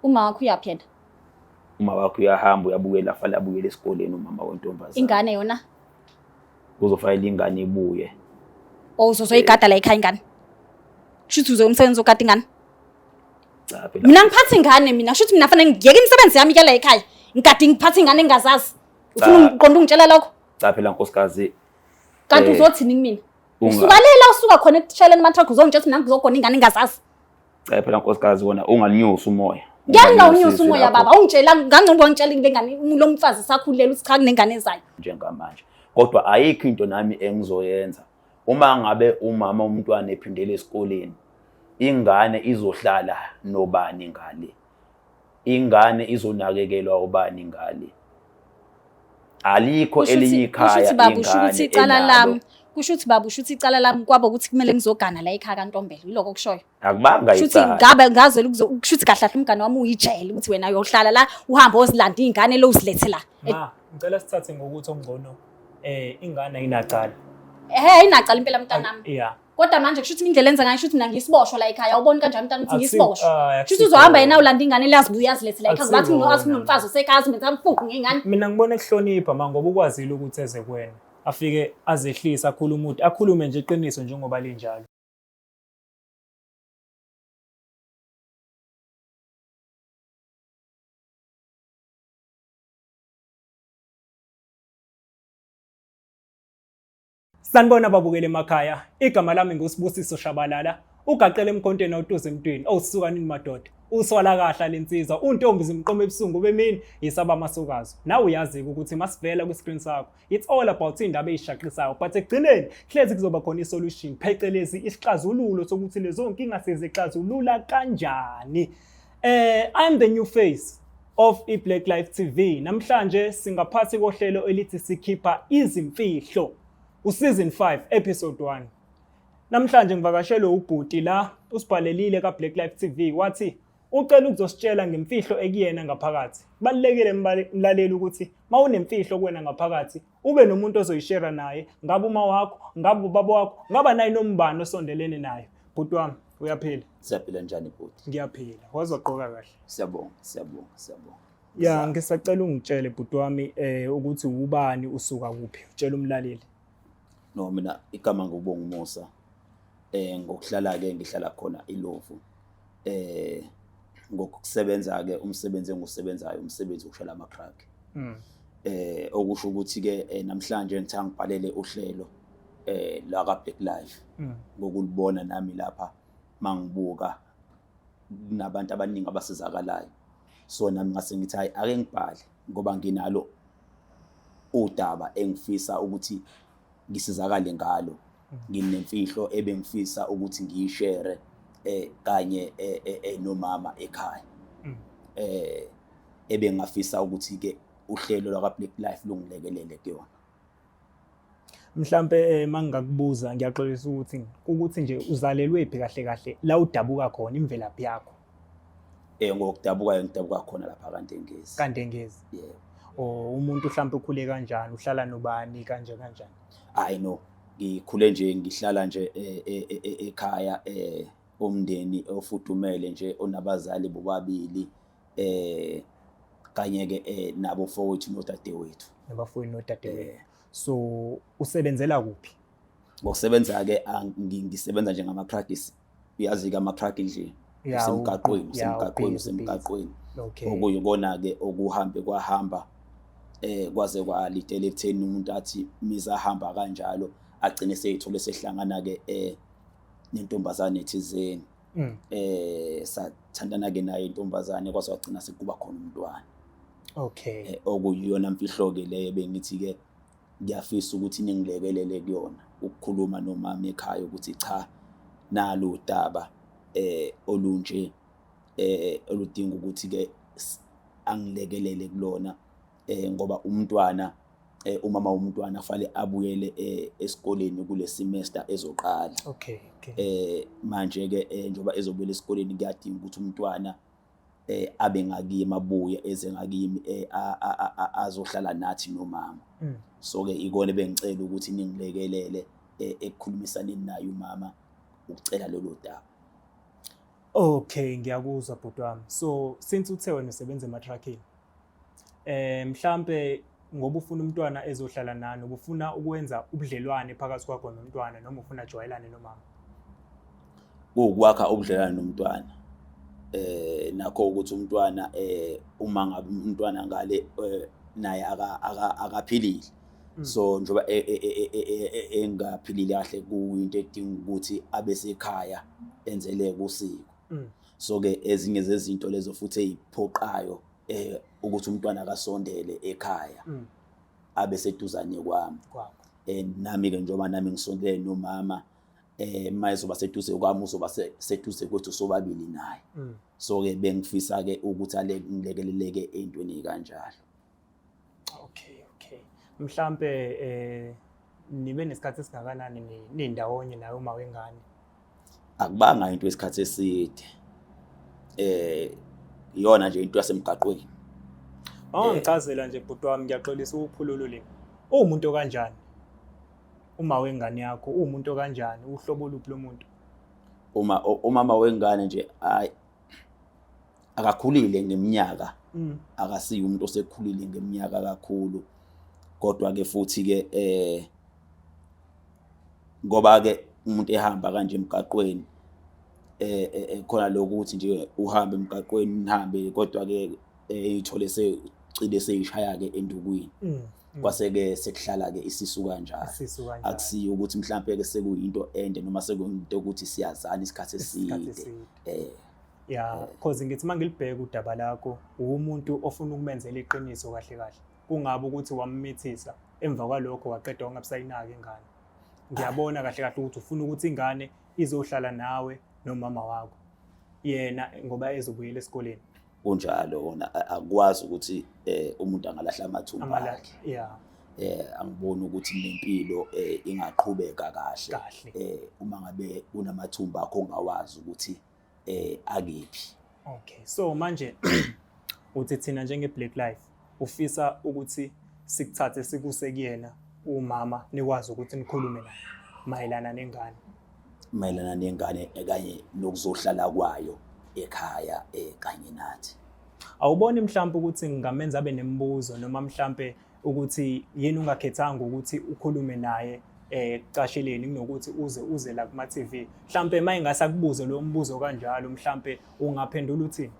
Uma wakho uyaphi yena? Uma wakho uyahamba uyabuyela afale abuyele esikoleni umama wentombazane. Ingane yona? Kuzofanele ingane ibuye. Oh uzozoyigada la ekhaya ingane. Kushuthi uzoya umsebenzi ogada ingane. Cha phela. Mina ngiphatha ingane mina kushuthi mina fanele ngiyeke imisebenzi yami ke la ekhaya. Ngigade ngiphatha ingane engingazazi. Ufuna ungiqonda ungitshela lokho? Cha phela nkosikazi. Kanti uzothini kumina? Usuka lela usuka khona ekushayeleni ama-truck uzongitshela ukuthi mina ngizogona ingane engingazazi. Cha phela nkosikazi wona ungalinyusi umoya. Ngeke ngawunyusa umoya baba, ungitshela ngangcono wangitshela le ngane lo mfazi sakhulele ukuthi cha kunengane ezayo. Njengamanje. Kodwa ayikho into nami engizoyenza. Uma ngabe umama umntwana ephindele esikoleni, ingane izohlala nobani ngale? Ingane izonakekelwa ubani ngale? Alikho elinye ikhaya. Kusho ukuthi baba usho ukuthi icala lami, kusho ukuthi baba usho ukuthi icala lami kwaba ukuthi kumele ngizogana la ekhaya kaNtombela, yiloko okushoyo. Akubanga icala. Shuthi ngabe ngazwela ukuzo kushuthi kahle kahle umngane wami uyijele ukuthi wena uyohlala la uhambe ozilanda izingane lo uzilethe la. Ma, ngicela sithathe ngokuthi okungcono ingane ayinacala. Ehhe ayinacala impela mntanami. Yeah. Kodwa manje kushuthi indlela enza ngayo kushuthi mina ngiyisiboshwa la ekhaya awuboni kanjani mntana ukuthi ngiyisiboshwa. Kushuthi uzohamba yena ulanda ingane leyazibuya azilethe la ekhaya ngathi athi kunomfazi osekhaya azimenza amfuqu ngengane. Mina ngibona ekuhlonipha ma ngoba ukwazile ukuthi eze kuwena. Afike azehlise akhulume akhulume nje iqiniso njengoba linjalo. Sanibona babukeli emakhaya, igama lami nguSibusiso Shabalala, ugaqele emkhontweni awutuze emntwini, owusuka nini madoda. Uswala kahla lensizwa, untombi zimqoma ebusungu bemini, yisaba amasukazo. Nawe uyazi-ke ukuthi masivela kwi-screen sakho, It's all about indaba eyishaqisayo but ekugcineni hlezi kuzoba khona isolution phecelezi isixazululo sokuthi lezo nkinga sizixazulula kanjani. I'm the new face of iBlack Life TV. Namhlanje singaphathi kohlelo elithi sikhipha izimfihlo useason 5 episode 1. Namhlanje ngivakashelwe ubhuti la usibhalelile ka Black Life TV wathi ucela ukuzositshela ngemfihlo ekuyena ngaphakathi. Kubalulekile mlaleli ukuthi mawunemfihlo kuwena ngaphakathi ube nomuntu ozoyishera naye, ngabe uma wakho, ngabe ubaba wakho, ngaba naye nombani osondelene naye. Bhuti wami uyaphila? Siyaphila njani bhuti? Ngiyaphila. Wazogqoka kahle. Siyabonga, siyabonga, siyabonga. Ya, ngisacela ungitshele bhuti wami ukuthi ubani usuka kuphi? Utshela umlaleli. No mina igama ngubonga umusa. Ngokuhlala ke ngihlala khona ilovu. Ngokusebenza ke umsebenzi engiwusebenzayo umsebenzi wokushayela ama truck. Okusho ukuthi ke namhlanje ngithe ngibhalele uhlelo la ka Black Life. Ngokulibona nami lapha mangibuka kunabantu abaningi abasizakalayo. So nami ngase ngithi hayi ake ngibhale ngoba nginalo udaba engifisa ukuthi ngisizakale ngalo. Nginemfihlo ebengifisa ukuthi ngiyishare kanye nomama ekhaya. Ebengafisa ukuthi ke uhlelo lwaka Black Life lungilekelele kuyona. Mhlambe mangingakubuza ngiyaxolisa ukuthi nje uzalelwe phi kahle kahle la udabuka khona imvelaphi yakho? Ngokudabuka ngidabuka khona lapha kaNtengezi. KaNtengezi. Yebo. Oh umuntu mhlambe ukhule kanjani, uhlala nobani kanje kanjani? Hayi no, ngikhule nje ngihlala nje ekhaya umndeni ofudumele nje onabazali bobabili kanye ke nabofowethu nodadewethu. Nabafowenu nodadewethu. So usebenzela kuphi? Ngokusebenza ke ngisebenza nje ngama practice. Uyazi ke ama truck nje usemgaqweni, usemgaqweni, usemgaqweni. Okuyikona ke okuhambe kwahamba kwaze kwalitela ekutheni umuntu athi mizahamba kanjalo agcine seyithola sehlangana ke nentombazane ethizeni. Sathandana ke naye intombazane kwaze kwagcina sekuba khona umntwana. Okay. Okuyiyona mfihlo ke leyo bengithi ke ngiyafisa ukuthi ningilekelele kuyona ukukhuluma nomama ekhaya ukuthi cha nalo udaba olunje oludinga ukuthi ke angilekelele kulona ngoba umntwana umama womntwana kufanele abuyele esikoleni kule semester ezoqala. Okay, okay. Manje ke njengoba ezobuyela esikoleni kuyadinga ukuthi umntwana abe ngakimi abuye eze ngakimi azohlala nathi nomama. So ke ikona bengicela ukuthi ningilekelele ekukhulumisaneni naye umama ukucela lolo daba. Okay, ngiyakuzwa bhuti wami. So since uthe wena usebenza ema-truckini, mhlambe ngoba ufuna umntwana ezohlala nani, ubufuna ukwenza ubudlelwane phakathi kwakho nomntwana noma ufuna ajwayelane nomama? Kuwukwakha ubudlelwane nomntwana. Nakho ukuthi umntwana uma ngabe umntwana ngale naye akaphilile. So njengoba engaphilile kahle kuyinto edinga ukuthi abe sekhaya enzeleke usiko. So ke ezinye zezinto lezo futhi eyiphoqayo ukuthi umntwana akasondele ekhaya abe seduzane kwami. Kwakho. Nami ke njengoba nami ngisondele nomama, uma ezoba seduze kwami uzoba seduze kwethu sobabili naye. So ke bengifisa ke ukuthi ngilekeleleke ey'ntweni ey'kanjalo. Okay. Mhlambe nibe nesikhathi esingakanani nindawonye naye uma wengane? Akubanga into yesikhathi eside. Iyona nje into yasemgaqweni. Awungichazela nje bhuti wami, ngiyaxolisa ukuphulula ulimi. Uwumuntu kanjani? Uma wengane yakho uwumuntu kanjani? Uhlobo luphi lomuntu? Uma umama wengane nje hayi akakhulile ngeminyaka. Akasiyo umuntu osekhulile ngeminyaka kakhulu. Kodwa ke futhi ke ngoba ke umuntu ehamba kanje emgaqweni khona lokuthi nje uhambe emgaqweni nihambe kodwa ke ithole secile seyishaya ke endukwini. Kwase ke sekuhlala ke isisu kanjalo. Isisu kanjalo. Akusiyo ukuthi mhlambe ke sekuyinto ende noma sekuyinto ukuthi siyazana isikhathi Isikhathi eside. eside. Ya, cause ngithi mangilibheka udaba lakho, umuntu ofuna ukumenzela iqiniso kahle kahle. Kungabe ukuthi wammithisa emva kwalokho waqeda wangabusayinaka ingane. Ngiyabona kahle kahle ukuthi ufuna ukuthi ingane izohlala nawe nomama wakho. Yena ngoba ezobuyela esikoleni. Kunjalo wona akwazi ukuthi umuntu angalahla amathumba Angalahla, akhe. yeah. Angiboni ukuthi nempilo ingaqhubeka kahle. Kahle. Uma ngabe unamathumba akho ongawazi ukuthi akephi. Okay, so manje uthi thina njenge Black Life ufisa ukuthi sikuthathe sikuse kuyena umama nikwazi ukuthi nikhulume naye mayelana nengane. Mayelana nengane kanye nokuzohlala kwayo ekhaya kanye nathi. Awuboni mhlawumbe ukuthi ngingamenza abe nemibuzo noma mhlawumbe ukuthi yini ungakhethanga ukuthi ukhulume naye ekucasheleni kunokuthi uze la kuma TV. Mhlawumbe mayingase akubuze lo mbuzo kanjalo mhlawumbe ungaphendula uthini?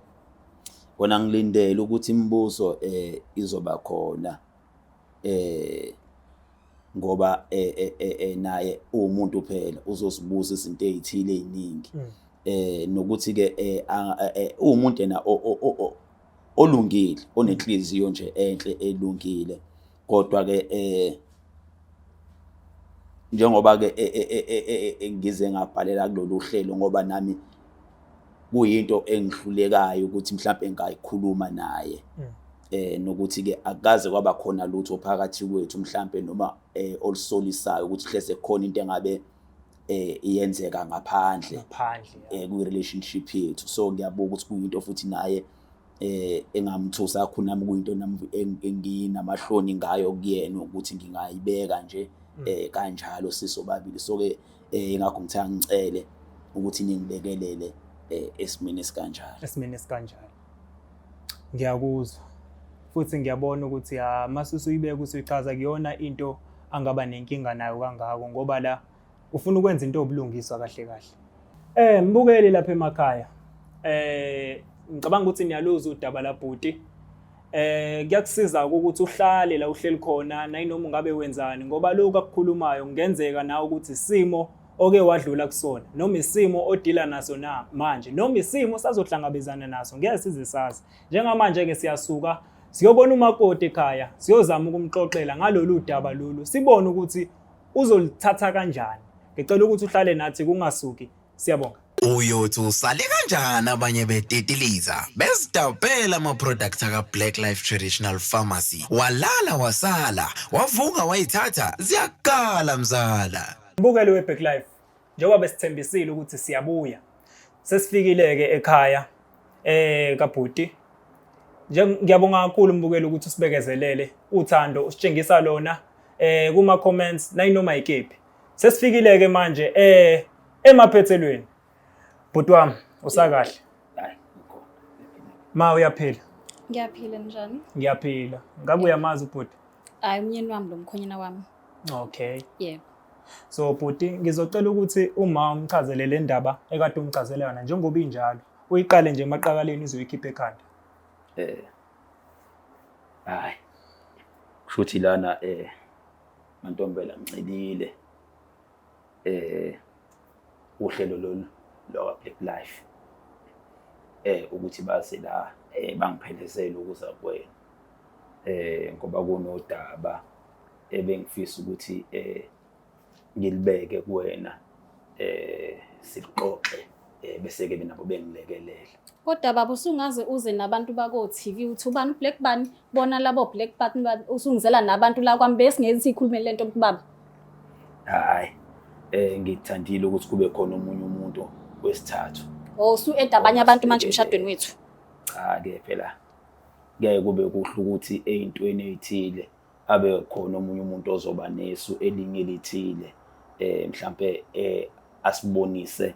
Kona ngilindele ukuthi imibuzo izoba khona ngoba naye uwumuntu phela uzosibuza izinto ezithile eziningi. Nokuthi ke uwumuntu yena olungile, onenhliziyo nje enhle elungile. Kodwa ke njengoba ke ngize ngabhalela kulolu hlelo ngoba nami kuyinto engihlulekayo ukuthi mhlawumbe ngayikhuluma naye. Nokuthi ke akaze kwaba khona lutho phakathi kwethu mhlawumbe noma olusolisayo ukuthi hleze khona into engabe iyenzeka ngaphandle ngaphandle kwi relationship yethu. So ngiyabuka ukuthi kuyinto futhi naye engamthusa kakhulu, nami kuyinto nami enginamahloni ngayo kuyena ukuthi ngingayibeka nje kanjalo sisobabili. So ke ingakho ngithe ngicele ukuthi ningilekelele esimeni esikanjalo. Esimeni esikanjalo. Ngiyakuzwa. Futhi ngiyabona ukuthi mase usuyibeka usuyichaza kuyona into angaba nenkinga nayo kangako ngoba la ufuna ukwenza into obulungiswa kahle kahle. Mbukeli lapha emakhaya. Ngicabanga ukuthi niyaluza udaba labhuti. Kuyakusiza ukuthi uhlale la uhleli khona nayinoma ungabe wenzani ngoba lokhu akukhulumayo kungenzeka nawe ukuthi isimo oke wadlula kusona noma isimo odila naso na manje noma isimo sazohlangabezana naso ngeke size sazi. Njengamanje ke siyasuka siyobona umakoti ekhaya siyozama ukumxoxela ngalolu daba lolu sibone ukuthi uzolithatha kanjani. Ngicela ukuthi uhlale nathi kungasuki. Siyabonga. Uyothi usale kanjani abanye betetiliza bezidabela ama-product aka Black Life Traditional Pharmacy, walala wasala wavuka wayithatha ziyakala mzala. Mbukeli we Black Life, njengoba besithembisile ukuthi siyabuya, sesifikile ke ekhaya kaBhuti. Ngiyabonga kakhulu mbukeli ukuthi usibekezelele, uthando usitshengisa lona kuma comments nayinoma ikephi. Sesifikile ke manje emaphethelweni. Bhuti wami, Usakahle? Hayi, ngikhona. Ma uyaphila? Ngiyaphila njani? Ngiyaphila. Ngabe uyamazi ubhuti? Hayi umyeni wami lo mkhonyana wami. Okay. Yebo. So bhuti ngizocela ukuthi uma umchazele le ndaba ekade umchazele yona njengoba injalo uyiqale nje emaqakaleni uzoyikhipha ekhanda. Eh. Hayi. Kushuthi lana eh Mantombela ngicelile eh uhlelo lolu lwakwa Black Life eh ukuthi baze la eh bangiphelezele ukuza kuwena eh ngoba kunodaba ebengifisa ukuthi eh ngilibeke kuwena eh sixoxe eh bese ke nabo bengilekelela. Kodwa baba usungaze uze nabantu bako TV uthi ubani uBlack bani bona labo Black button usungizela nabantu la kwami besingeke sikhulume lento baba. Hayi eh ngithandile ukuthi kube khona omunye umuntu wesithathu. Oh usu add abanye abantu manje emshadweni wethu. Cha ke phela ngeke kube kuhle ukuthi eyintweni ezithile abe khona omunye umuntu ozoba nesu elinye elithile eh mhlambe eh asibonise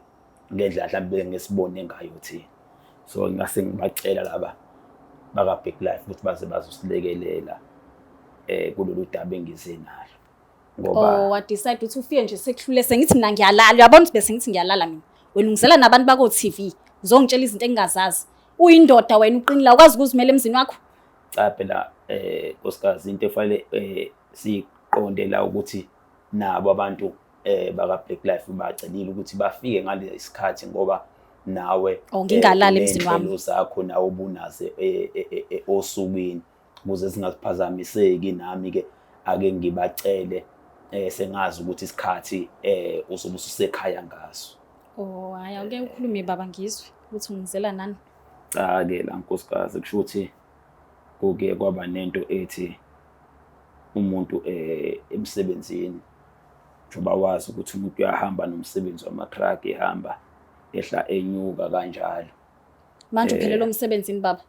ngendlela mhlambe ngesibone ngayo thina so ngase ngibacela laba baka Big Life ukuthi baze bazosilekelela eh kulolu daba engize nalo ngoba oh wa decide ukuthi ufike nje sekuhlule sengithi mina ngiyalala uyabona ukuthi bese ngithi ngiyalala mina wena ungizela nabantu bako TV uzongitshela izinto engingazazi uyindoda wena uqinile awukwazi ukuzimela emzini wakho Cha phela eh nkosikazi into efanele eh siqonde la ukuthi nabo abantu eh baka Black Life bacelile ukuthi bafike ngalesikhathi ngoba nawe Oh, ngingalali emzini wami. uney'nhlelo zakho nawe ubunaze eh, eh, eh, eh, osukwini ukuze singaphazamiseki nami ke ake ngibacele eh sengazi ukuthi isikhathi eh uzobe ususekhaya ngaso Oh hayi awuke ukhulume baba ngizwe ukuthi ungizela nani. Cha ke la nkosikazi kusho ukuthi kuke kwaba nento ethi umuntu eh emsebenzini njengoba wazi ukuthi umuntu uyahamba nomsebenzi wama-truck ehamba ehla enyuka kanjalo. Manje uphelelwe umsebenzini baba?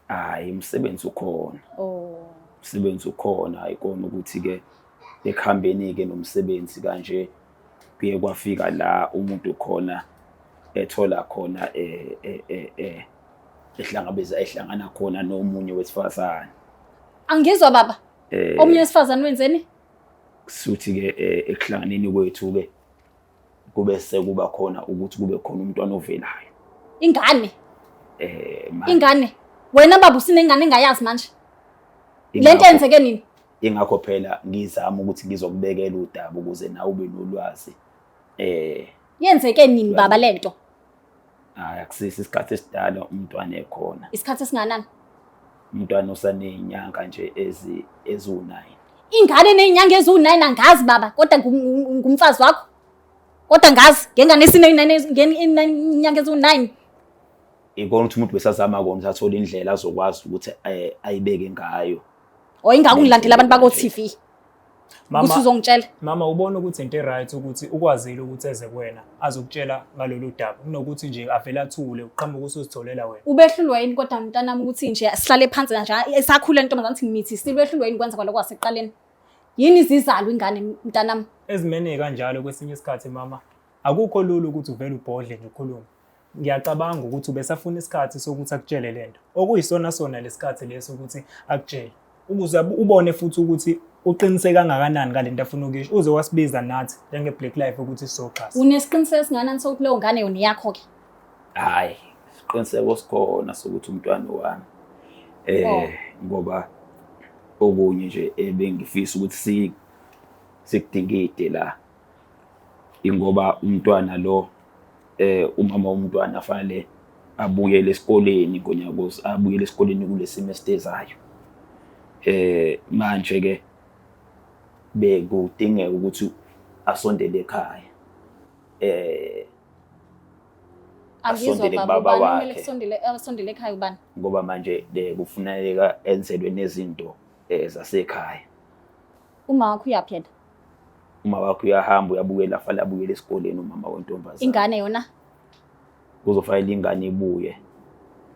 Hayi umsebenzi ukhona. Oh. Umsebenzi ukhona ayikona ukuthi ke ekuhambeni ke nomsebenzi kanje kuye kwafika la umuntu khona ethola khona eh eh eh, eh ehlangabeza ehlangana khona nomunye wesifazane. Angizwa baba. Eh, Omunye wesifazane wenzeni? Kusuthi ke eh, ekuhlanganeni kwethu ke kube sekuba khona ukuthi kube khona umntwana ovelayo. Ingane. Eh ingane. Wena baba usinengane engayazi manje. Lento yenzeke nini? Ingakho phela ngizama ukuthi ngizokubekela udaba ukuze nawe ube nolwazi. Eh yenzeke nini baba lento? Hayi akusisi isikhathi esidala umntwana ekhona. Isikhathi esinganani? Umntwana osanezinyanga nje ezi eziwu9. Ingane nezinyanga eziwu9 angazi baba kodwa ngumfazi wakho. Kodwa ngazi ngengane esinezinyanga eziwu9. Ikona ukuthi umuntu besazama kona ukuthi athole indlela azokwazi ukuthi eh, ayibeke ngayo. Oh ingakho ngilandela abantu bako TV. Mama, Ukuthi uzongitshela. Mama ubona ukuthi into e-right ukuthi ukwazile ukuthi eze kuwena azokutshela ngalolu daba kunokuthi nje avele athule uqhamuke usuzitholela wena. Ubehlulwa yini kodwa mntanami ukuthi nje sihlale phansi kanje esakhula intombazane ukuthi ngimithi sibehlulwa yini kwenza kwalokho kwasekuqaleni. Yini izizalo ingane mntanami? Ezimeni kanjalo kwesinye isikhathi mama akukho lula ukuthi uvele ubhodle nje ukhulume. Ngiyacabanga ukuthi ubesafuna isikhathi sokuthi akutshele lento. Okuyisona sona lesikhathi leso ukuthi akutshele. Ukuze ubone futhi ukuthi uqinise kangakanani ngalento afuna ukuyisho. Uze wasibiza nathi njenge Black Life ukuthi sizoxhasa. Unesiqiniseko esingakanani sokuthi leyo ngane yona iyakho ke? Hayi, isiqiniseko sikhona sokuthi umntwana wami. Eh Oh. ngoba okunye nje ebengifisa ukuthi si sikudingide la ingoba umntwana lo eh umama womntwana afanele abuyele esikoleni ngonyaka abuyele esikoleni kule semester ezayo eh manje ke bekudingeka ukuthi asondele ekhaya eh Angizwa asondele baba kubaba ubani kumele wakhe. kusondele asondele ekhaya ubani? ngoba manje eh, kufuneka enzelwe nezinto eh, zasekhaya Uma wakho uyaphi yena? Uma wakho uyahamba uyabukela fanele abuyele esikoleni umama wentombazane. Ingane yona? Kuzofanele ingane ibuye.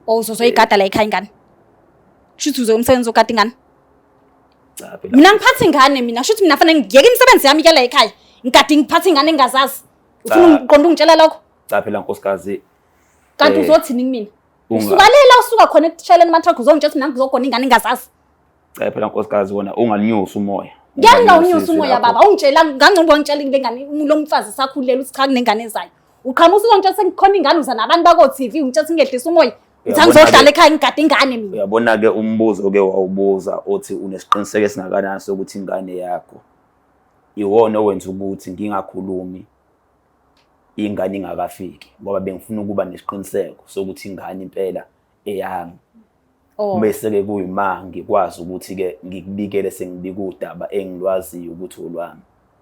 Oh uzozoyigada la ekhaya ingane. Shuthi uze umsebenzi ogada ingane. Cha phela. Mina ngiphatha ingane mina shuthi mina fanele ngiyeke imisebenzi yami ke la ekhaya. Ngigade ngiphatha ingane engingazazi. Ufuna Cha. uqonda ungitshela lokho? Cha phela nkosikazi Kanti uzothini kumina? Usuka lela usuka khona ekushayeleni ama-truck uzongitshela ukuthi mina ngizogona ingane engazazi. Cha phela nkosikazi wona ungalinyusi umoya. Ngeke ngawunyusa umoya baba, ungitshela ngangcono wangitshela le ngane lo mfazi sakhulele ukuthi cha kunengane ezayo. Uqhamuka usuzongitshela sengikhona ingane uza nabantu bako TV ungitshela ukuthi ngehlisa umoya. Uthi angizohlala ekhaya ngigade ingane mina. Uyabona ke umbuzo ke wawubuza othi unesiqiniseko esingakanani sokuthi ingane yakho iwona owenza ukuthi ngingakhulumi ingane ingakafiki ngoba bengifuna ukuba nesiqiniseko sokuthi ingane impela eyami. Oh. Bese-ke kuyima ngikwazi ukuthi-ke ngikubikele sengibika udaba engilwaziyo ukuthi olwami.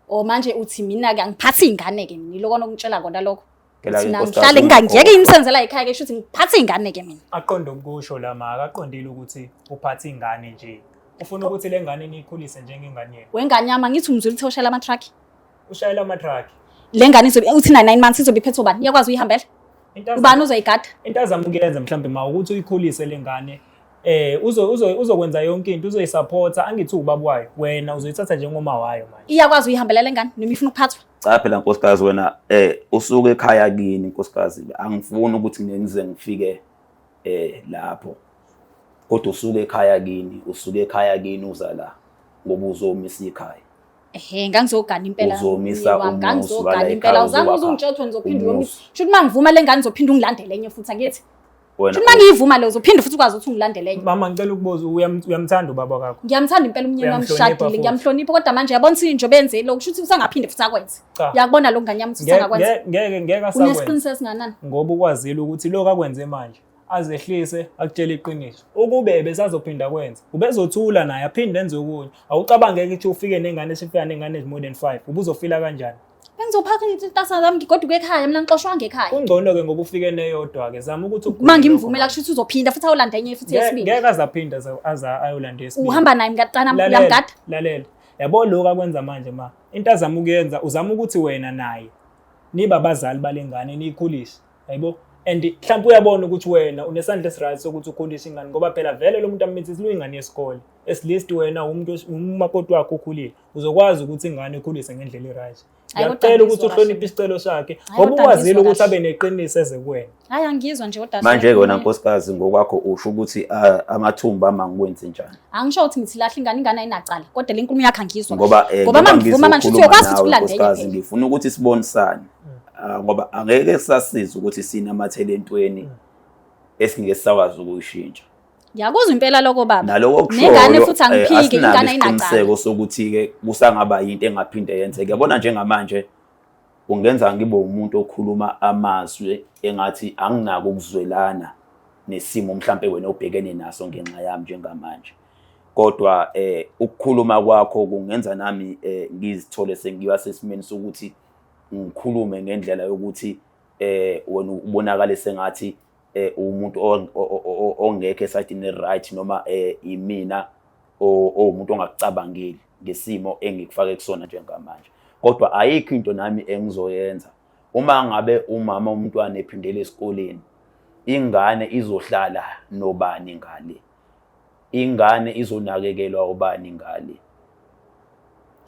Oh manje uthi mina-ke angiphathi iy'ngane-ke mina ilokona okungitshela kona lokho. Phela Uthi ngihlale ngingangiyeke imisenzela ekhaya ke shuthi ngiphathe iy'ngane ke mina. Aqonde ukusho la ma akaqondile ukuthi uphathe ingane nje. Ufuna ukuthi le ngane niyikhulise njengengane yenu. Wengane yami angithi umzwile uthe ushayela ama-truck. Ushayela ama-truck. Le ngane izobe uthi na 9 months izobe iphethwe ubani? Iyakwazi uyihambela? Ubani uzoyigada? Into azama ukuyenza mhlawumbe ma ukuthi uyikhulise le ngane uzo uzo uzokwenza yonke into uzoyisupporta angithi ubaba wayo wena uzoyithatha njengoma wayo manje. Iyakwazi uyihambela le ngane noma ifuna ukuphathwa? Cha phela nkosikazi wena usuke ekhaya kini nkosikazi angifuni ukuthi ngize ngifike lapho. Kodwa usuke ekhaya kini, usuke ekhaya kini uza la ngoba uzomisa ikhaya. Ehhe ngangizogana impela. Uzomisa wami, umuzi ngangizogana wala impela. ekhaya, Awuzange uze uzowakha ungitshele ukuthi ngizophinde umuzi. uyomisa. Shuthi uma ngivuma le ngane uzophinde ungilandele enye futhi angithi. Wena Shuthi uma ngiyivuma le uzophinde futhi ukwazi ukuthi ungilandele enye. Mama ngicela ukubuza uyamthanda ubaba wakho? Ngiyamthanda impela umnyeni wami Uyamhlonipha ushadile, futhi. ngiyamhlonipha kodwa manje yabona ukuthi njengoba enze lokhu shuthi usangaphinde futhi akwenze. Cha. Uyakubona lokhu ngane yami ukuthi usangakwenza. Ngeke ngeke asakwenza. Unesiqiniseko esinganani? Ngoba ukwazile ukuthi lokho akwenze manje azehlise akutshele iqiniso. Ukube ebesazophinda kwenza, ubezothula naye aphinde enze okunye. Awucabange ukuthi ufike nengane esifika nengane ezi more than 5, ubuzofila kanjani? Bengizophaka intasa zami ngigoduke ekhaya mina ngixoshwanga ekhaya. Kungcono ke ngoba ufike neyodwa ke zama ukuthi Uma ngimvumela kusho ukuthi uzophinda futhi awulanda enye futhi yesibili. Ngeke azaphinde aza ayolanda yesibili. Uhamba naye mkatana uyamgada? Lalela. Yabo lokho akwenza manje ma. Into azama ukuyenza uzama ukuthi wena naye niba abazali balengane niyikhulise. Yabo? And mhlawumbe uyabona ukuthi wena unesandla esiright sokuthi ukhulise ingane ngoba phela vele lo muntu amithisi luyingane yesikole. At least wena umuntu umakoti wakho ukhulile. Uzokwazi ukuthi ingane ikhulise ngendlela e-right. Hayi, kodwa Ngiyacela ukuthi angizwa kahle. uhloniphe isicelo sakhe Hayi, ngoba kodwa ukwazile angizwa ukuthi kahle. abe neqiniso eze kuwena. Hayi angizwa nje kodwa. Manje ke wena nkosikazi ngokwakho usho ukuthi amathumba ama ngikwenze njani? Angisho ukuthi ngithi lahla ingane, ingane ayinacala. Kodwa le nkulumo yakho angizwa. Ngoba ngoba njengoba mangivuma manje uthi ngizokhuluma uyokwazi ukuthi nawe, ulande enye nkosikazi, phela. ngifuna ukuthi sibonisane. Ngoba angeke sasiza ukuthi sinamathele entweni esingeke sakwazi ukuyishintsha. Ngiyakuzwa impela lokho baba. Naloko okushoyo, Nengane futhi angiphiki, asinalo ingane ayinacala. isiqiniseko sokuthi-ke kusangaba yinto engaphinde yenzeke. Yabona njengamanje ungenza ngibe umuntu okhuluma amazwi engathi anginako ukuzwelana nesimo mhlampe wena obhekene naso ngenxa yami njengamanje. Kodwa ukukhuluma kwakho kungenza nami ngizithole sengiba sesimeni sokuthi ngikhulume ngendlela yokuthi wena ubonakale sengathi umuntu ongekho esayidini right noma imina owumuntu ongakucabangeli ngesimo engikufake kusona njengamanje. Kodwa ayikho into nami engizoyenza uma ngabe umama umntwana ephindele esikoleni, ingane izohlala nobani ngale, ingane izonakekelwa ubani ngale.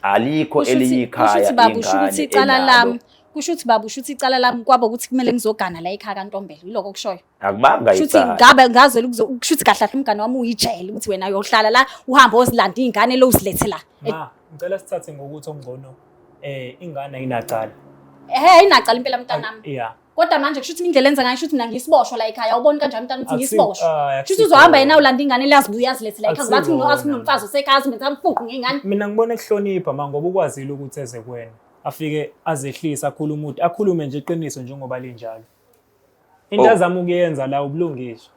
Alikho elinye ikhaya Kusho ukuthi baba, usho ukuthi ingane icala enalo. lami, kusho ukuthi baba, usho ukuthi icala lami kwaba ukuthi kumele ngizogana la ekhaya kaNtombela, yiloko okushoyo. Akubanga Kusho ukuthi icala. ngabe ngazwela kusho ukuthi kahle kahle umngane wami uyijele ukuthi wena uyohlala la uhambe ozilanda iy'ngane lo uzilethe la. Ma, ngicela sithathe ngokuthi okungcono ingane ayinacala. Ehhe, inacala impela mntanami. Yeah. Kodwa manje kusho ukuthi indlela enza ngayo kusho ukuthi mina ngiyisiboshwa la ekhaya. Awuboni kanjani mntana ukuthi ngiyisiboshwa? Kusho ukuthi uzohamba yena ulanda ingane le azibuye azilethe la ekhaya. Ngathi Akusikho. kunomfazi osekhaya azimenza amfuqu ngengane. Mina ngibona ekuhlonipha ma ngoba ukwazile ukuthi eze kuwena. Afike azehlise akhulume ukuthi akhulume nje iqiniso njengoba linjalo. Into azama ukuyenza la ubulungiswa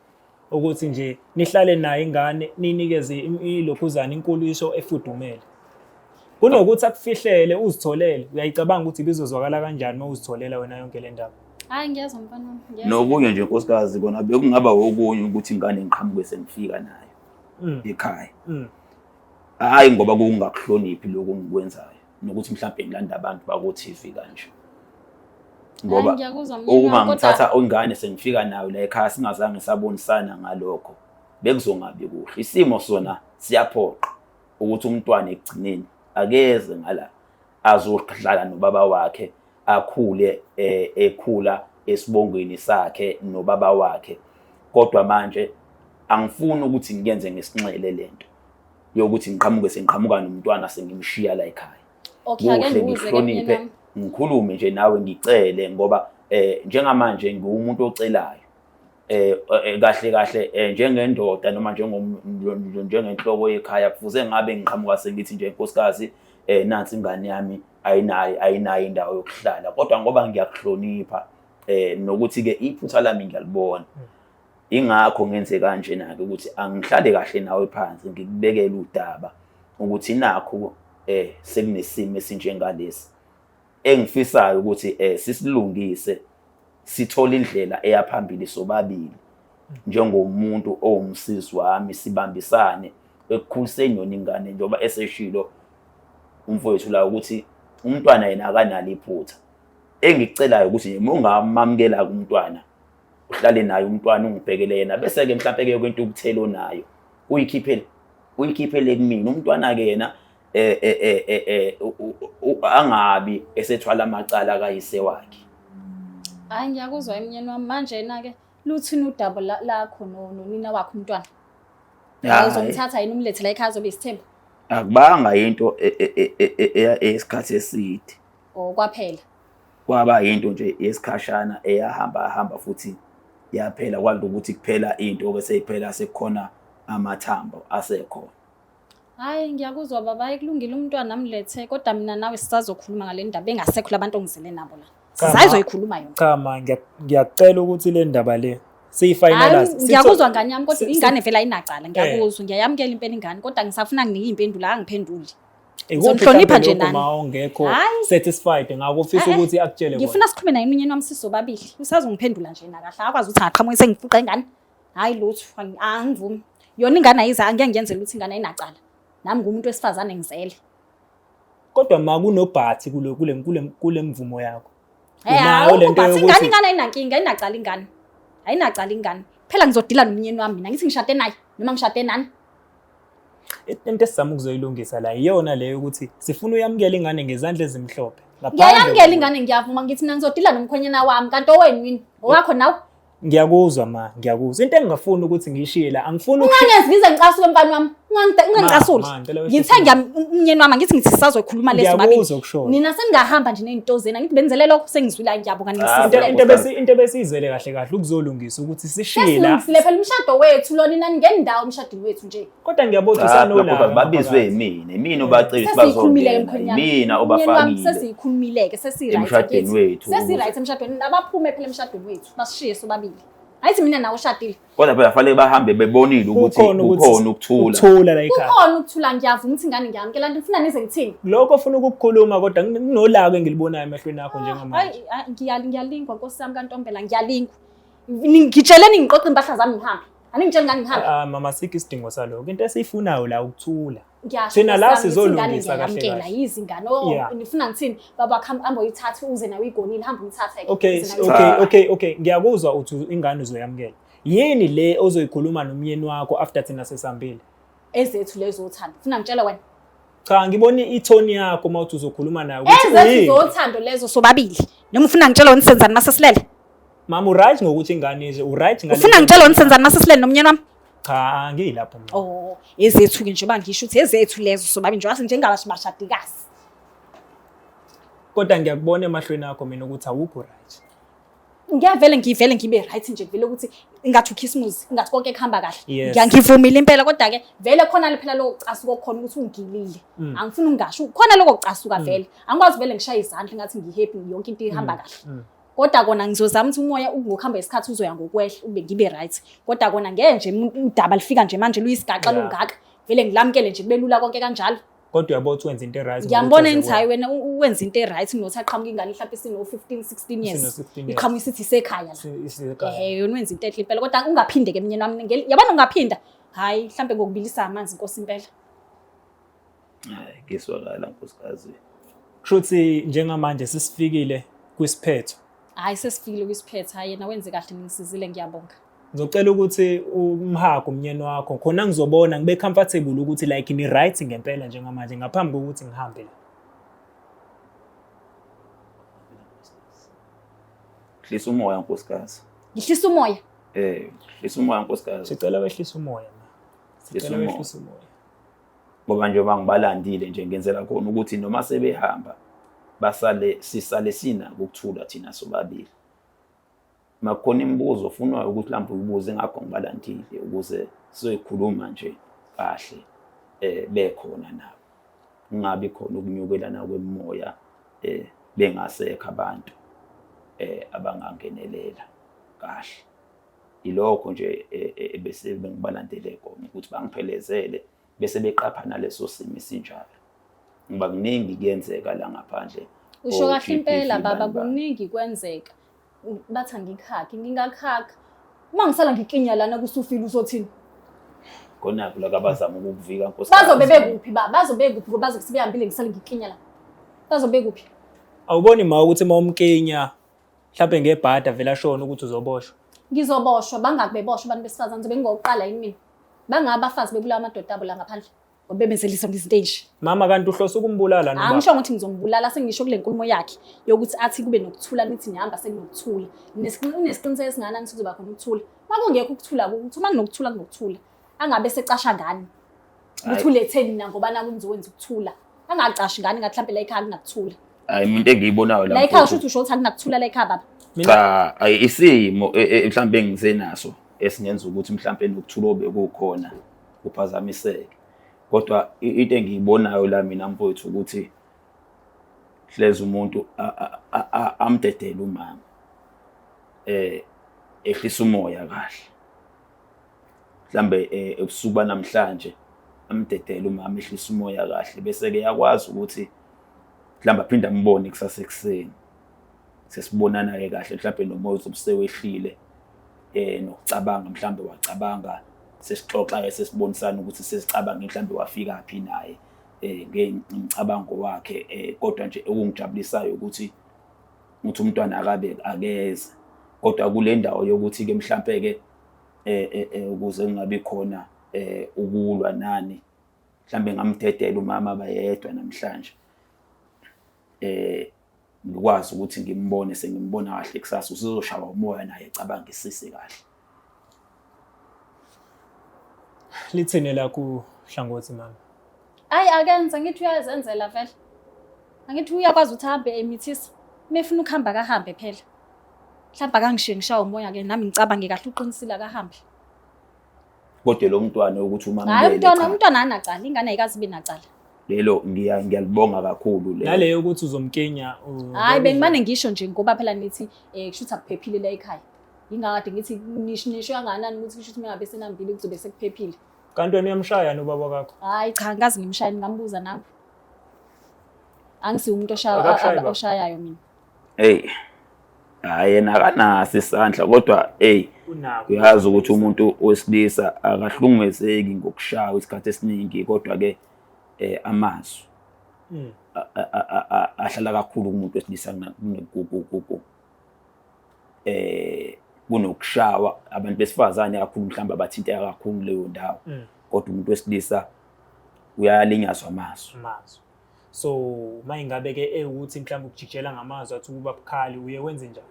ukuthi nje nihlale naye ingane ninikeze ilokhuzana inkuliso efudumele. Kunokuthi akufihlele uzitholele, uyayicabanga ukuthi ibizozwakala kanjani uma uzitholela wena yonke le ndaba. Hayi ngiyezwa mfana wami. ngiyezwa. Nokunye nje nkosikazi kona bekungaba okunye ukuthi ingane ngiqhamuke sengifika nayo ekhaya. Hayi ngoba kungakuhloniphi lokhu engikwenzayo nokuthi mhlawumbe ngilanda abantu bako TV kanje. Ngoba Hayi, ngiyakuzwa mnyeni uma wami, kodwa- ngithatha ingane sengifika nayo la ekhaya singazange sabonisana ngalokho bekuzongabi kuhle. Isimo sona siyaphoqa ukuthi umntwana ekugcineni akeze ngala azohlala nobaba wakhe akhule ekhula esibongweni sakhe nobaba wakhe. Kodwa manje angifuni ukuthi ngiyenze ngesinxele lento yokuthi ngiqhamuke sengiqhamuka nomntwana sengimshiya la ekhaya. Okay, ake Kuhle ngibuze ke ngihloniphe myeni wami. ngikhulume nje nawe ngicele ngoba njengamanje ngiwumuntu ocelayo. Kahle kahle njengendoda noma njengenhloko yekhaya kufuze ngabe ngiqhamuka sengithi nje nkosikazi nansi ingane yami ayinayo indawo yokuhlala, kodwa ngoba ngiyakuhlonipha nokuthi ke iphutha lami ngiyalibona, ingakho ngenze kanjena ke ukuthi angihlale kahle nawe phansi ngikubekele udaba ukuthi nakho sekunesimo esinjengalesi engifisayo ukuthi sisilungise, sithole indlela eyaphambili sobabili njengomuntu owumsizi wami, sibambisane ekukhuliseni yona ingane, njengoba eseshilo umfowethu la ukuthi umntwana yena akanalo iphutha. Engikucelayo ukuthi nje ungamamukela umntwana, uhlale naye umntwana, ungibhekele yena, bese-ke mhlampe-ke kwento ukuthela onayo uyikhiphele kumina. Umntwana-ke yena angabi esethwala amacala kayise wakhe. Hayi, ngiyakuzwa emnyeni wami. Manje na-ke luthini udaba lakho nonina wakho umntwana? Hhayi. Uzomthatha yini umlethe la ekhaya azobe isithembu? Akubanga into eyesikhathi eside. Oh, kwaphela. Kwaba into nje yesikhashana eyahamba hamba futhi yaphela, kwalokho ukuthi kuphela into bese iphela sekukhona amathambo asekhona. Hayi, ngiyakuzwa baba, hayi kulungile umntwana amlethe, kodwa mina nawe sisazokhuluma ngale ndaba engasekho labantu ongizele nabo la. Cha, ma. Sisazoyikhuluma yona. Cha ma, ngiyakucela ukuthi le ndaba le siyifinalize. Hayi, ngiyakuzwa ngane yami, kodwa ingane vele ayinacala, ngiyakuzwa, ngiyayamukela impela ingane, kodwa ngisafuna nginike iy'mpendulo, angiphenduli. Ngizonihlonipha nje nani. Ma ongekho Hhayi. satisfied ngakho ufisa Eh, eh. ukuthi akutshele kona. Ngifuna sikhulume naye umnyeni wami sisobabili. Usazongiphendula nje na kahle. Akwazi ukuthi angaqhamuka sengifuqa ingane. Hayi lutho, angivumi. Yona ingane ayiza, angeke ngiyenze lutho, ingane ayinacala. Nami ngumuntu wesifazane ngizele. Kodwa ma kunobhathi kule kule kule kule mvumo yakho. Eh, Unayo lento awukho bhathi. yokuthi Ingane ayinankinga, ayinacala ingane. Ayinacala ingane. Phela ngizodila nomnyeni wami mina. Ngithi ngishade naye noma ngishade nani. Into esizama ukuzoyilungisa la iyona leyo ukuthi sifuna uyamukela ingane ngezandla ezimhlophe. Ngaphandle Ngiyayamukela ingane, ngiyavuma, ngithi mina ngizodila nomkhwenyana wami, kanti owenu yini? Owakho nawe? Ngiyakuzwa ma, ngiyakuzwa. Into engingafuni ukuthi ngiyishiye la, angifuni Ungangenzi ngize ngicasuke mfana wami. Ungangicasuli. Ma, ngicela wehlise Ngithe umnyeni wami ngithi ngithi sisazoyikhuluma leso Ngiyakuzwa okushoyo. Nina seningahamba nje ney'nto zenu. Angithi benzele lokho sengizwile ngiyabonga Ah, ningisizile. Into ebesiyizele kahle kahle ukuzolungisa ukuthi sishiye la. Sesilungisile phela umshado wethu lo, nina ningendawo emshadweni wethu nje. Kodwa ngiyabona Cha, usanolaka. lapho babizwe yimina, yimina obacela ukuthi Sesiyikhulumile-ke bazongena, mkhwenyana. yimina Umyeni wami obafakile. sesiyikhulumile-ke, sesi-right Emshadweni angithi? wethu. Sesi-right emshadweni. Abaphume phela emshadweni wethu, basishiye sobabili. Ayithi mina nawe ushadile. Kodwa phela fanele bahambe bebonile ukuthi Kukhona ukuthi kukhona ukuthula. Ukuthula la ekhaya. Kukhona ukuthula, ngiyavuma ukuthi ingane ngiyamukela, ngifuna nize ngithini? Lokho ofuna ukukukhuluma kodwa kunolaka engilibonayo emehlweni akho njengamanje. Hayi, ngiyalingwa Nkosi yami kaNtombela, ngiyalingwa. Ngitsheleni ngiqoqe impahla zami ngihambe. Aningitsheli ngani ngihambe. Ah mama, sikho isidingo salokho. Into esiyifunayo la ukuthula. Ngiyasho Thina la Nkosi yami, ngithi ingane sizolungisa kahle ngiyayamukela, kahle. yizi ingane. Oh, Yeah. nifuna ngithini? Baba wakho hamba uyithathe uze nawe uyigonile, hamba uyithathe ke. Okay, uze nawe okay, Cha. okay. Ngiyakuzwa uthi ingane uzoyamukela. Yini le ozoyikhuluma nomyeni wakho after thina sesihambile? Ezethu lezo uthando. Ufuna ngitshele wena? Cha, ngibona ithoni yakho uma uthi uzokhuluma naye ukuthi Ezethu uyini. zothando lezo sobabili. Noma ufuna ngitshele wena senzani mase silele? Mama uright ngokuthi ingane nje, uright ngale. Ufuna ngitshele wena senzani mase silele nomyeni wami? Cha, angiyilapho mina. Oh, ezethu ke njengoba ngisho ukuthi ezethu lezo sobabili njengoba njengabashadikazi. Kodwa ngiyakubona emahlweni akho mina ukuthi awukho right. Ngiyavele ngivele ngibe right nje vele ukuthi ingathi ukhisimusi, ingathi konke kuhamba kahle. Yes. Ngiyangivumile impela kodwa ke vele khona le phela lokho kucasuka okukhona ukuthi ungilile. Angifuni ungasho. Khona lokho kucasuka vele. Angikwazi vele ngishaye izandla ngathi ngihappy yonke into ihamba kahle. Kodwa kona ngizozama ukuthi umoya ngokuhamba isikhathi uzoya ngokwehla ube ngibe right. Kodwa kona ngeke nje udaba lifika nje manje luyisigaxa lungaka. Vele ngilamukele nje kube lula konke kanjalo. Kodwa uyabona ukuthi wenza into e-right. Ngiyambona engithi hayi wena wenza into e-right kunokuthi aqhamuke ingane mhlawumbe isino-15 16 years. Isino 16 years. Iqhamuka isithi isekhaya la. Isekhaya. Eh yona wenza into enhle impela kodwa ungaphinde ke mnyeni wami yabona ungaphinda. Hayi mhlawumbe ngokubilisa amanzi inkosi impela. Hayi, kuyezwakala nkosikazi. Kusho ukuthi njengamanje sesifikile kwisiphetho. Hayi sesifikile kwisiphetho. Hayi yena wenze kahle ningisizile ngiyabonga. Ngizocela ukuthi umhage umnyeni wakho khona ngizobona ngibe comfortable ukuthi like ni right ngempela njengamanje ngaphambi kokuthi ngihambe la. Hlisa umoya nkosikazi. Ngihlisa umoya. Hlisa umoya nkosikazi. Sicela wehlise umoya ma. Hlisa Sicela umoya. wehlise umoya. Ngoba njengoba ngibalandile nje ngenzela khona ukuthi noma sebehamba basale sisale sinako ukuthula thina sobabili. Makukhona imibuzo ofunwayo ukuthi mhlawumbe uyibuze ngakho ngibalandile ukuze sizoyikhuluma nje kahle bekhona nabo. Kungabi khona ukunyukelana kwemimoya bengasekho abantu abangangenelela kahle. Ilokho nje ebese bengibalandele kona ukuthi bangiphelezele bese beqapha naleso simo esinjalo. Ngoba kuningi kuyenzeka la ngaphandle. Usho kahle O-GBV impela baba, bani bani. kuningi kwenzeka. Bathi angikuhagi, ngingakuhaga. Uma ngisala ngiklinya lana kusufile uzothini? Khona-ke la abazama ukukuvika nkosikazi. Bazobe bekuphi ba? Bazobe bekuphi ngoba bazobe sebehambile ngisale ngiklinya la. Bazobe bekuphi? Awuboni ma ukuthi uma umkinya mhlawumbe ngebhada vele ashone ukuthi uzoboshwa. Ngizoboshwa, bangaki beboshwa abantu besifazane, ngizobe ngingokuqala yini mina? Bangaki abafazi bebulawa amadoda abo la ngaphandle? Ngoba bebenzelisa izinto ezinje. Mama kanti uhlose ukumbulala noma? Angisho ukuthi ngizombulala, sengisho kule nkulumo yakhe yokuthi athi kube nokuthula nithi nihamba sekunokuthula. Unesiqiniseko esingakanani ukuthi kuzoba khona ukuthula? Uma kungekho ukuthula ukuthi uma kunokuthula kunokuthula. Angabe secasha ngani? Ukuthi uletheni mina ngoba naku ngizokwenza ukuthula. Angacashi ngani ngathi mhlambe la ekhaya kunakuthula. Hayi mina into engiyibonayo La la ekhaya mfowethu. usho ukuthi usho ukuthi akunakuthula la ekhaya baba. Cha, ayi isimo mhlambe engisenaso esingenza ukuthi mhlambe nokuthula obekukhona kuphazamiseke. Kodwa into engiyibonayo la mina mfowethu ukuthi hleze umuntu amdedele umama. Ehlisa umoya kahle. Mhlambe ebusuku banamhlanje amdedele umama ehlisa umoya kahle bese ke yakwazi ukuthi mhlambe aphinde ambone kusasa ekuseni. Sesibonana ke kahle mhlambe nomoya uzobe sewehlile nokucabanga mhlambe wacabanga sesixoxa ke sesibonisana ukuthi sesicabange mhlambe wafika phi naye ngemicabango wakhe kodwa nje okungijabulisayo ukuthi uthi umntwana akabe akeze kodwa kule ndawo yokuthi ke mhlambe ke ukuze kungabi khona ukulwa nani mhlambe ngamdedela umama bayedwa namhlanje ngikwazi ukuthi ngimbone sengimbona kahle kusasa usuzoshawa umoya naye ecabangisise kahle. Lithini lakho hlangothi mama? Ayi akenze ngithi uyazenzela vele. Angithi uyakwazi ukuthi ahambe emithisa. Uma efuna ukuhamba akahambe phela. Mhlawumbe akangishiye ngishawa umoya ke nami ngicabange kahle uqinisile akahambe. Kodwa lo mntwana ukuthi uma Hayi umntwana umntwana anacala ingane ayikazi ibe nacala. Lelo ngiyalibonga kakhulu lelo. Naleyo ukuthi uzomkenya. Hayi bengimane ngisho nje ngoba phela nithi kusho ukuthi akuphephile la ekhaya. Yingakade ngithi nisho kangakanani ukuthi kusho ukuthi mengabe senambile kuzobe sekuphephile. Kanti wena uyamshaya nobaba wakho? Hayi cha ngikaze ngimshaye ngingambuza nabo. Angisiye umuntu oshayayo mina. Hey. Hayi yena akanaso isandla kodwa hey uyazi ukuthi umuntu wesilisa akahlungezeki ngokushaya isikhathi esiningi kodwa ke amazwi ahlala kakhulu kumuntu wesilisa kunokushawa abantu besifazane kakhulu mhlawumbe abathinteka kakhulu leyo ndawo kodwa umuntu wesilisa uyalinyazwa amazwi. So uma ingabe ke ewukuthi mhlawumbe ukujikijela ngamazwi athi ukuba bukhali uye wenze njani?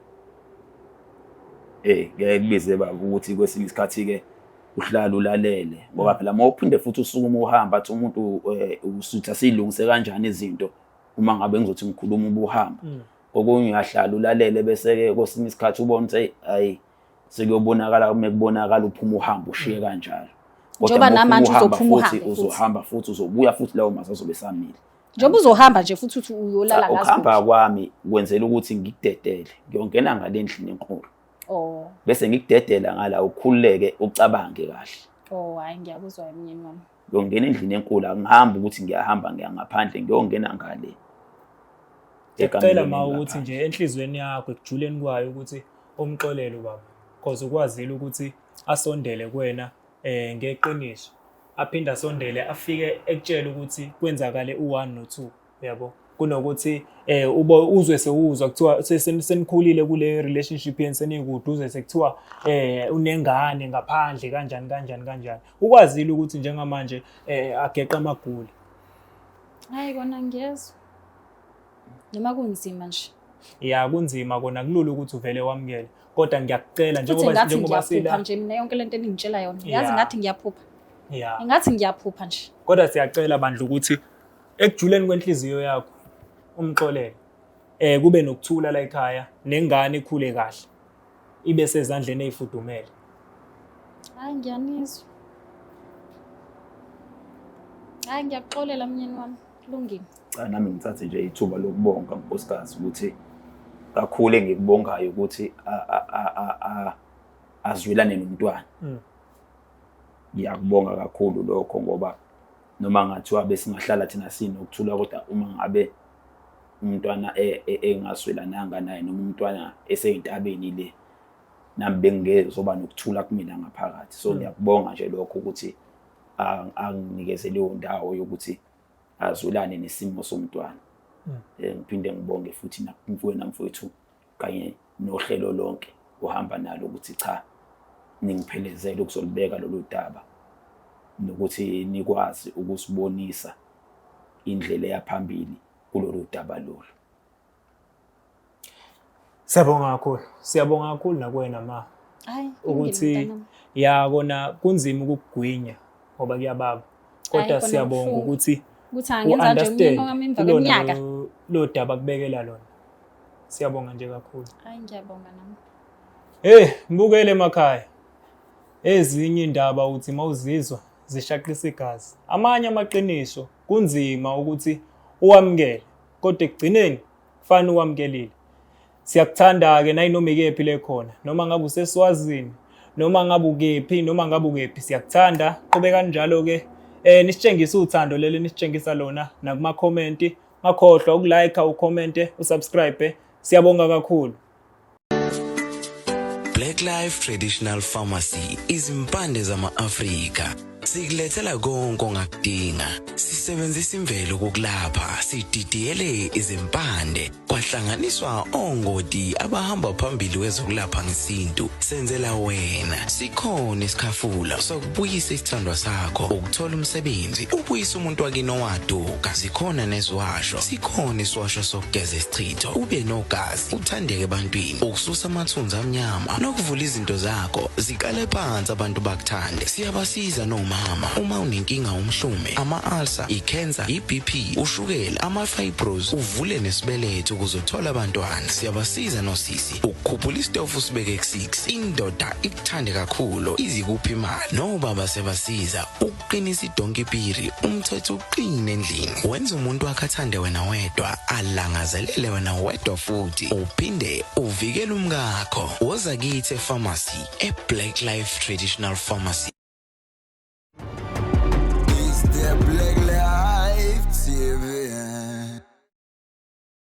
Ngeke kubize baba ukuthi kwesinye isikhathi ke uhlala ulalele ngoba phela uma uphinde futhi usukume uhamba athi umuntu usutha siyilungise kanjani izinto uma ngabe ngizothi ngikhuluma ubuhamba. Kokunye uyahlala ulalele bese ke kwesinye isikhathi ubone ukuthi hayi sekuyobonakala uma kubonakala uphuma uhamba ushiye kanjalo. Njengoba namanje uzophuma uhambe futhi. Uzohamba futhi uzobuya futhi lawo mazwi azobe esamile. Njengoba uzohamba nje futhi uthi uyolala ngazo. Ukuhamba kwami kwenzela ukuthi ngikudedele ngiyongena ngale ndlini enkulu. Oh. Bese ngikudedela ngala ukhululeke ucabange kahle. Oh hayi ngiyakuzwa emnyeni wami. Ngiyongena endlini enkulu angihambi ukuthi ngiyahamba ngiya ngaphandle ngiyongena ngale. Ngiyacela ma ukuthi nje enhlizweni yakho ekujuleni kwayo ukuthi umxolele ubaba because ukwazile ukuthi asondele kuwena ngeqiniso aphinde asondele afike ekutshela ukuthi kwenzakale u1 no2 uyabo kunokuthi ubo uzwe sewuzwa kuthiwa senikhulile kule relationship yenu senikude uzwe sekuthiwa unengane ngaphandle kanjani kanjani kanjani ukwazile ukuthi njengamanje ageqa amagula. Hayi kona ngiyezwa noma kunzima nje. Ya, kunzima kona, kulula ukuthi uvele wamukele, kodwa ngiyakucela Futhi njengoba ngathi njengoba ngiyaphupha sila nje mina yonke lento eningitshela yona. Yazi ngathi ngiyaphupha. Ngathi ngiyaphupha nje. Kodwa siyacela bandla ukuthi ekujuleni kwenhliziyo yakho umxolele. Kube nokuthula la ekhaya, nengane ikhule kahle. Ibe sezandleni ezifudumele. Hayi, ngiyanizwa. Hayi, ngiyakuxolela mnyeni wami. Kulungile. Cha, nami ngithathe nje ithuba lokubonga nkosikazi, ukuthi kakhulu engikubongayo ukuthi azwelane nomntwana. Ngiyakubonga kakhulu lokho, ngoba noma ngathiwa besingahlala thina sinokuthula, kodwa uma ngabe umntwana engazwelananga naye, noma umntwana eseyintabeni le, nami bengingezoba nokuthula kumina ngaphakathi. So ngiyakubonga nje lokho ukuthi anginikeze leyo ndawo yokuthi azwelane nesimo somntwana. Ngiphinde ngibonge futhi nakumfowenu mfowethu kanye nohlelo lonke uhamba nalo, ukuthi cha, ningiphelezele ukuzolibeka lolu daba, nokuthi nikwazi ukusibonisa indlela eyaphambili kulolu daba lolu. Siyabonga kakhulu. Siyabonga kakhulu nakuwena ma. Hayi, Ukuthi ya kona kunzima ukugwinya ngoba kuyababa. Kodwa kona siyabonga kubuhlungu. Ukuthi Ukuthi angenza nje umyeni u-understand wami emva kulona kweminyaka. lo daba kubekela lona. Siyabonga nje kakhulu. Hayi, ngiyabonga nami. Hey, mbukele emakhaya. Ezinye indaba uthi mawuzizwa zishaqisa igazi. Amanye amaqiniso kunzima ukuthi uwamukele, kodwa ekugcineni kufanele uwamukelile. Siyakuthanda ke nayinoma ikephi le khona, noma ngabe useSwazini, noma ngabe ukephi, noma ngabe ukephi, siyakuthanda. Qhubeka kanjalo ke. Nisitshengise uthando leli nisitshengisa lona nakuma comment. Ungakhohlwa ukulike, ucommente, usubscribe. Siyabonga kakhulu. Black Life Traditional Pharmacy, izimpande zama-Afrika. Sikulethela konke ongakudinga. Sisebenzisa imvelo kokulapha, sididiyele izimpande, kwahlanganiswa ongoti abahamba phambili kwezokulapha ngesintu. Senzela wena. Sikhona isikhafula sokubuyisa isithandwa sakho, ukuthola umsebenzi, ubuyisa umuntu wakini owaduka. Zikhona neziwasho. Sikhona isiwasho sokugeza isichitho, ube nogazi, uthandeke ebantwini, ukususa amathunzi amnyama nokuvula izinto zakho ziqale phansi abantu bakuthande. Siyabasiza nomama uma unenkinga, umhlume, ama-ulcer, i-cancer, i-BP, ushukela, ama-fibros, uvule nesibeletho ukuze uthole abantwana. Siyabasiza nosisi ukukhuphula isitofu sibeke ku-6, indoda ikuthande kakhulu, izikuphi imali. Nobaba siyabasiza ukuqinisa idonki piri, umthetho uqine endlini, wenza umuntu wakhe athande wena wedwa, alangazelele wena wedwa, futhi uphinde uvikele umkakho. Woza kithi epharmacy, e-Black Life Traditional Pharmacy. It's the Black